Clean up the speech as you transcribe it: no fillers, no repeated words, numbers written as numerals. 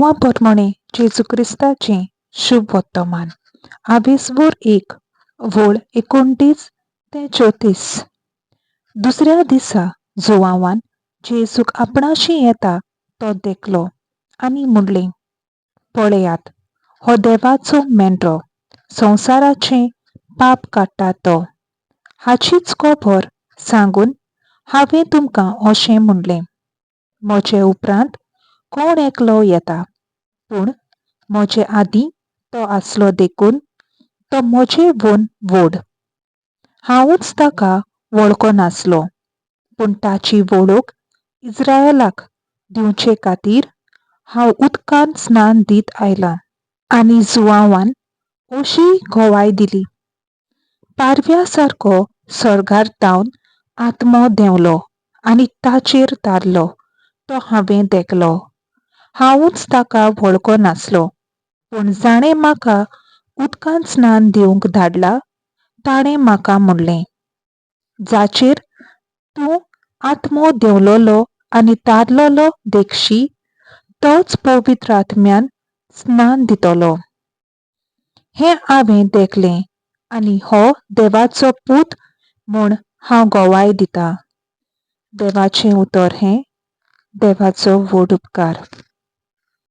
नांवा प्रमाणें जेजू क्रिस्ताचें शुभ वर्तमान. आवेसभर एक वळ 29 ते 34. दुसऱ्या दिसा जुवांवान जेजूक आपणाशी येता तो देखलो आनी म्हणलें, पळयात, हो देवाचो मेंढरो, संवसाराचें पाप काडटा तो. हाचीच खबर सांगून हांवें तुमकां अशें म्हणलें, म्हजे उपरांत कोण एकलो येता, पूण म्हजे आदीं तो आसलो देखून तो म्हजे वून व्हड. हांवूच ताका वळखनासलो, पूण ताची वळख इस्रायलाक दिवचे खातीर हांव उदकान स्नान दीत आयलां. आनी जुवांवान अशी गवाय दिली, पारव्या सारको सर्गार तावन आत्मो देंवलो आनी ताचेर थारलो तो हांवें देखलो. हांवूच ताका वळखनासलो, पूण जाणें म्हाका उदकान स्नान दिवंक धाडला ताणें म्हाका म्हणलें, जाचेर तूं आत्मो देंवलोलो आनी तारलोलो देखशी तोच पवित्र आत्म्यान स्नान दितलो. हें हांवें देखलें आनी हो देवाचो पूत म्हूण हांव गवाय दितां. देवाचें उतर हें देवाचो व्हड उपकार.